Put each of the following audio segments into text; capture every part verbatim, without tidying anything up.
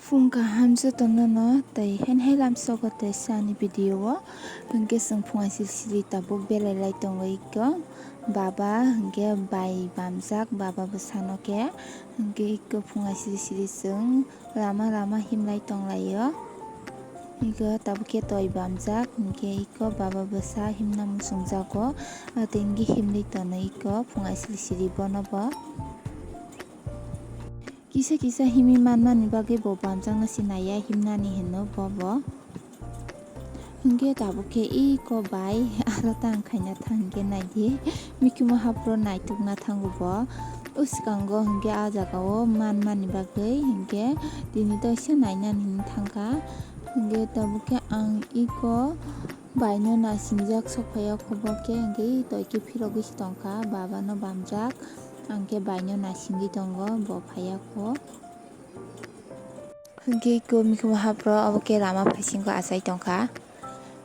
Phung kaham jotono no tei hen hai lamsogo tei sani video o. Hwnkhe chwng phung aisili sili tabuk belai lai tongo iko. Baba hwnkhe bai bamjak, baba bwsano khe. Hwnkhe iko phung aisili sili chwng lama lama himlai tonglaio. Iko tabuk khe toi bamjak, hwnkhe iko baba bwsa himna muchungjago. Atenggi himlai tono iko phung aisili sili bono bo. Kisa kisa himwi manmani bagwi bo bamjakna se naiya himnani hino bobo. Hwnkhe tabuk khe iko bai aro tang khaina thangkhe naidi. Mikhumu haphro naitukna thango bo. O swkango hwnkhe ah jagao manmani bagwi hwnkhe tini toisa nainani hinwi thangkha. Hwnkhe tabuk khe ang iko baino nasingjak sokphaiya kho bo khe hwnkhe toi khe phirogwi se tongkha babano bamjak. Ang khe baino naisingwi tongo, bo phaiya kho. Hwnkhe iko mikhumu haphro obo khe rama phaisingo achai tongkha.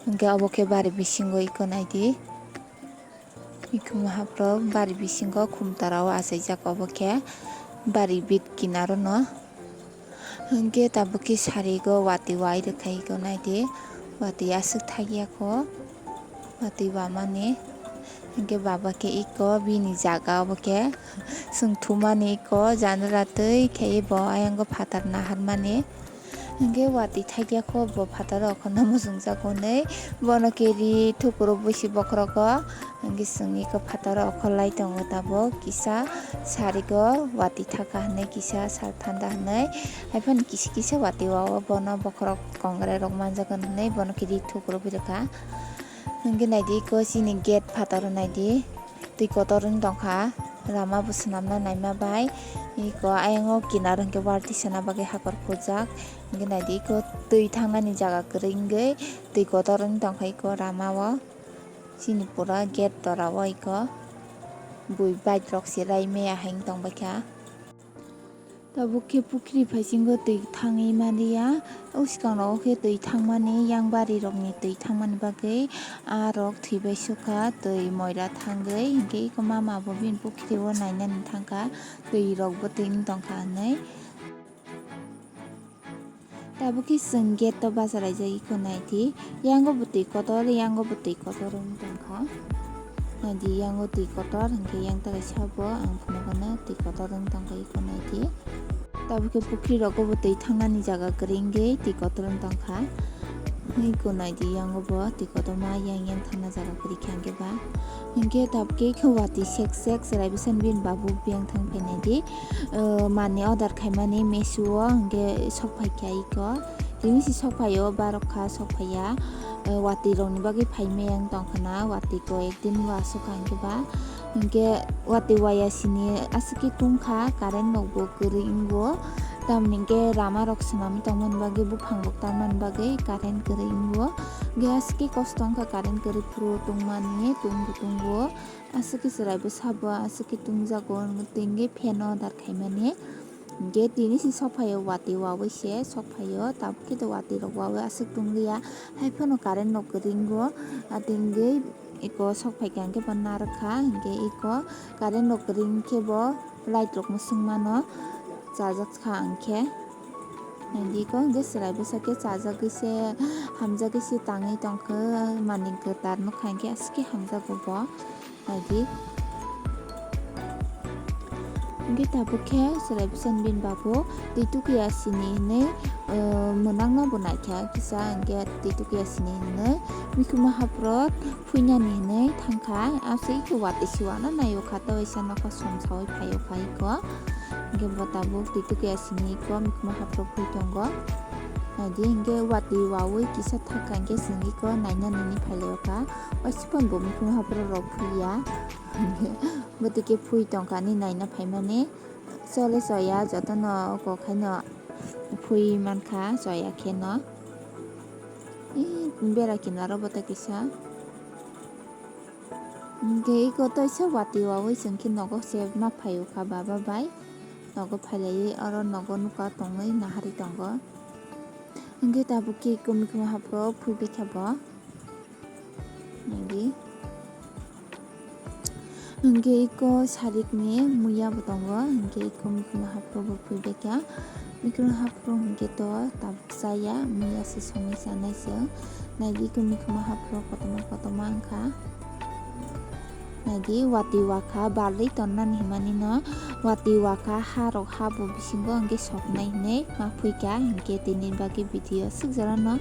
Hwnkhe obo khe bari bisingo iko naidi. Mikhumu haphro bari bisingo khumtarao achaijak obo khe bari bit kinaro no. Hwnkhe tabuk khe sarigo watwi wai rwkha iko naidi. Watwi aswk thakya kho. Watwi wamani. Hwnkhe baba khe iko bini jaga obo khe chwng thumani iko janala twi khe bo ayang o phatar naharmani. Hwnkhe watwi thakya kho bo phataro okhorno muchungjak hwnwi bono khe ri thukuro buisi bokhorogo. Hwnkhe chwng iko phataro okhorlai tongo tabuk kisa sarigo watwi thaka hwnwi kisa sal thanda hwnwi. Haiphano kisa kisa watwi wao bono bokhorok kongrai rok manjak hwnwi bono khe ri thukuro phirikha. Hwnkhe naidi iko chini gate phataro naidi. Twi kotor wng tongkha, rama bo swnamna naima bai. Iko ayang o kinar hwnkhe balti sana bagwi hakor khujak. Hwnkhe naidi iko twi thangnani jaga kwrwi wngwi twi kotor wng tongkha iko rama o. Chini pura gate tora o iko bui bike rok se rai maya hai wng tongbaikha. Tabuk khe pukhri phaisingo twi thangwi manliya. O swkang rogo khe twi thangmani, yang bari rokni twi thangmani bagwi ah rok thwibai sukha twi moira thangwi. Hinkhe iko mama bo bini pukhri o nainani thangkha, twi rok bo twi wng tongkha hinwi. Tabuk khe chwng gate o bachalaijak iko naidi. Yango bo twi kotor, yango bo twi kotor wng tongkha. Naidi, yango twi kotor, hinkhe yang ta kaisa bo ang phunukgano twi kotor wng tongkha iko naidi. Tabuk khe pukhri rogo bo twi thangnani jaga kwrwi wngwi twi kotor wng tongkha. Iko naidi, yango bo twi kotorma yang yang thangna jaga kwrwi khe hinkhe ba. Hinkhe tabuk khe watwi sek sek chwrai bwsani bini babu biyang thang phainaidi. Mani order khaimani Meesho o hinkhe sok phaikha iko. Tini se sok phaio, barokha sok phaiya. Watwi rokni bagwi phaimaya wng tongkha na, watwi koi ekdin wasukha hinkhe ba. Hinkhe watwi waya sini aswk khe tungkha, current rok bo kwrwi wngo. Tamni hinkhe rama rok swnamwi tongmani bagwi, buphang rok tangmani bagwi current kwrwi wngo. Hinkhe aswk khe kosto wngkha current kwrwi phuru tungmani, tungbo tungo. Aswk khe chwrai bwsa bo aswk khe tungjago, tei hinkhe fan order khaimani. Hinkhe tini se sok phaio, watwi wawi se sok phaio, tabuk khe watwi rok wawi aswk tongliya, haiphano current rok kwrwi wngo, atwngwi eko sok phaikha hinkhe bo narwkha, hinkhe eko current rok kwrwi wngkhe bo light rok mwswng mano, chajak kha hinkhe. Naidi eko hinkhe chwrai bwsa khe chajagwi se, hamjagwi se tangwi tongkha, mani kwtal nukha hinkhe aswk khe hamjago bo. Naidi. Hinkhe tabuk khe chwrai bwsani bini babu twi tukuya sini hinwi, mwnak no bo naikha kisa hinkhe twi tukuya sini hinwi mikhumu haphro phuinani hinwi thangkha. Aswk khe watwi se uanw naio kha, tei waisa nokha som saui phaio kha iko. Hinkhe bo tabuk twi tukuya sini iko mikhumu haphro phui tongo. Naidi hinkhe watwi wawi kisa thaka hinkhe chwng iko naina nini phailaio kha. Waisa phano bo mikhumu haphro rok phuiya. Bwtwi khe phui tongkha ni naina phaimani. Chole choya jotono kokhaino phui mankha choya kheno. Ih, bera kinaro bwtwi kisa. Hinkhe iko toisa watwi wawi chwng khe nogo se ma phaio kha baba bai. Nogo phailaiwi oro nogo nukha tongwi naharwi tongo. Hinkhe tabuk khe iko mikhumu haphro phuibaikha bo. Nadi. Hinkhe iko sarikni muya bo tongo, hinkhe iko mikhumu haphro bo phuibaikha. Mikhumu haphuru hwnkhe to tabuk chaya, muya se songwi chanai chwng. Naidi iko mikhumu haphuru kotorma kotorma wngkha. Naidi watwi wakha balwi tonnani hwnmani no, watwi wakha ha rok habo bisingo hwnkhe soknai hinwi ma phuikha, hinkhe tini bagwi video swk jorano.